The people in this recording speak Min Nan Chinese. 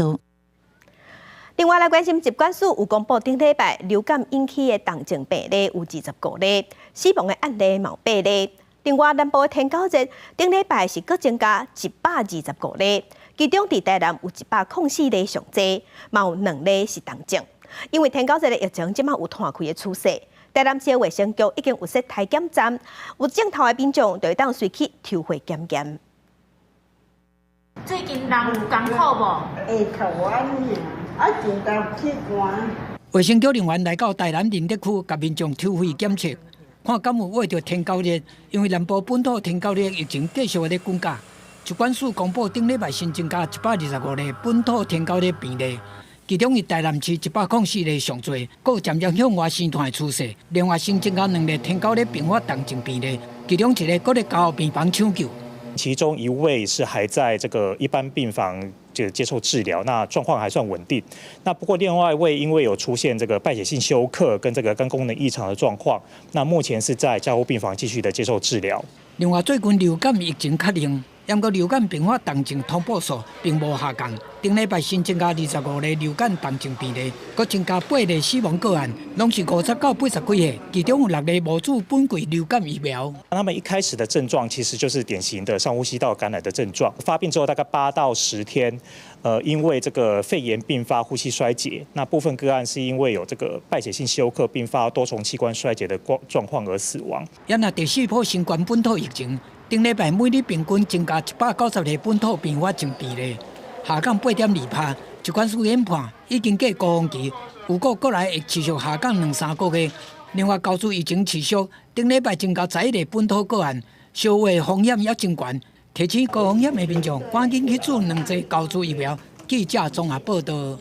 道。另外來關心，疾管署有公布頂禮拜流感引起的重症病例有25例，死亡的案例嘛有八例。另外，南部的天狗熱頂禮拜是閣增加125例，其中佇台南有104例上濟，嘛有兩例是重症。因為天狗熱的疫情這馬有湠開的趨勢，台南市衛生局已經有設篩檢站，有症頭的民眾就會當隨去抽血檢驗。最近人有艱苦無？會頭安爾，啊，真頭起寒。衛生局人員來到台南仁德區，共民眾抽血檢測，看敢有秽著天狗熱。因為南部本土天狗熱疫情繼續咧滾加，疾管署公布頂禮拜新增加125例本土天狗熱病例，其中以台南市104例上濟，閣漸漸向外生湠的趨勢。另外新增加兩例天狗熱併發重症病例，其中一個閣咧加護病房搶救。其中一位是還在這個一般病房就接受治療，那狀況還算穩定。那不過另外一位因為有出現這個敗血性休克跟這個肝功能異常的狀況，那目前是在加護病房繼續的接受治療。另外，最近流感疫情較冷，毋過流感併發重症通報數並無下降。頂禮拜新增加25例流感重症病例，閣增加八例死亡個案，攏是50到80幾歲，其中有六例無注本季流感疫苗。他們一開始的症狀其實就是典型的上呼吸道感染的症狀，發病之後大概8到10天，因為這個肺炎併發呼吸衰竭，那部分個案是因為有這個敗血性休克併發多重器官衰竭的狀況而死亡。也若第四波新冠本土疫情，頂禮拜每日平均增加190例本土併發症病例，下降8.2%。疾管署研判已經過高峰期，預估閣來會持續下降兩三個月。另外，高處疫情持續，頂禮拜增加11例本土個案，消化風險猶真懸，提醒高風險的民眾趕緊去注兩劑高株疫苗。記者綜合報道。